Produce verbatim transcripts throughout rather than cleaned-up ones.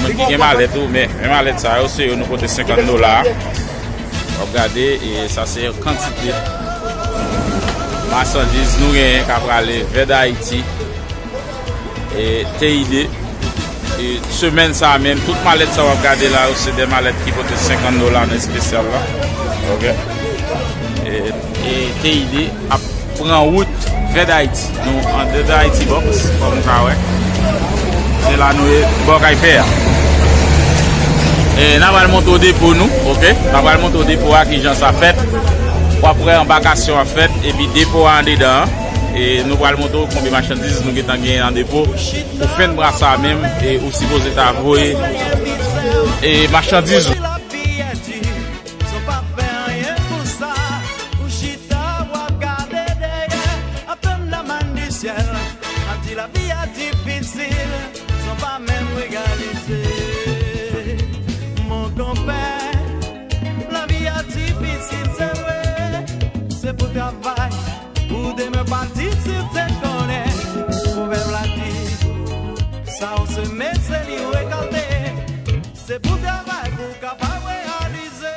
Moun ki gen malèt ou, men, men malèt sa yo, se yo nou pote senkant dola. W ap gade, e sa se yon kantite machandiz nou genyen k ap prale vè Dayiti, e T I D. E semèn sa a menm, tout malèt sa w ap gade la yo, se de malèt ki pote senkant dola nan espesyal la. Ok. E, e T I D ap pran wout vè Dayiti. Nou anndan Dayiti Box, kòm ou ka wè. Se la nou ye, bò kay pè a. E n a pral montre w depo nou, ok? N a pral montre w depo a, kijan sa fèt. W ap wè anbakasyon ap fèt, epi depo a andedan an. E nou pral montre w konbyen machandiz nou gentan genyen an depo. Pou fen mwa sa a menm, e ou sipoze ta voye, e machandiz ou. Lavi a di, sa w pa fè anyen pou sa. Ou chita, w ap gade dèyè, ap tann lamann di syèl. Ap di lavi a difisil, sa w pa menm reyalize. Mon konpè, lavi a difisil, se vre. Se pou travay, pou demen pati, si w te konnen. Pwovèb la di, sa w seme, se li w rekòlte. Se pou travay pou w kapab reyalize.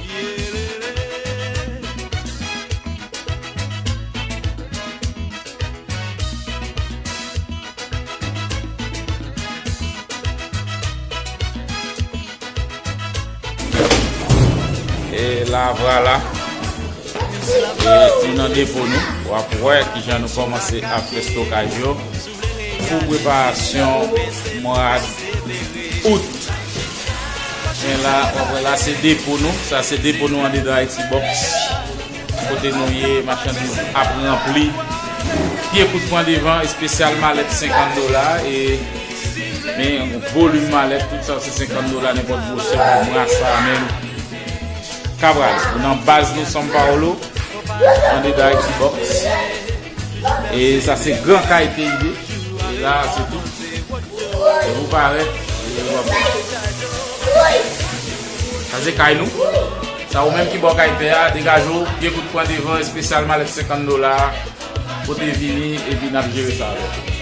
Yelele. E la, vwala. E nou nan depo nou. W ap wè kijan nou kòmanse ap fè stokaj yo pou preparasyon mwa out. Men la, w ap wè la, se depo nou. Sa se depo nou andedan Haiti Box. Kote nou ye, machandiz ap ranpli. Pye kout pran devan, espesyal malèt senkant dola. E, men, volim malèt, tout sa se senkant dola, nenpòt gwosè, pou mwa sa menm. Cabral, nou nan baz nou São Paulo, andedan Haiti Box. E sa se gran kay T I D. E la, se tout. E pou parèt. E w ap wè. Sa se kay nou. Sa ou menm ki bò kay pè a, degaje w, pye kout pran devan, espesyal malèt senkant dola. Pote vini, epi n ap jere sa avè w.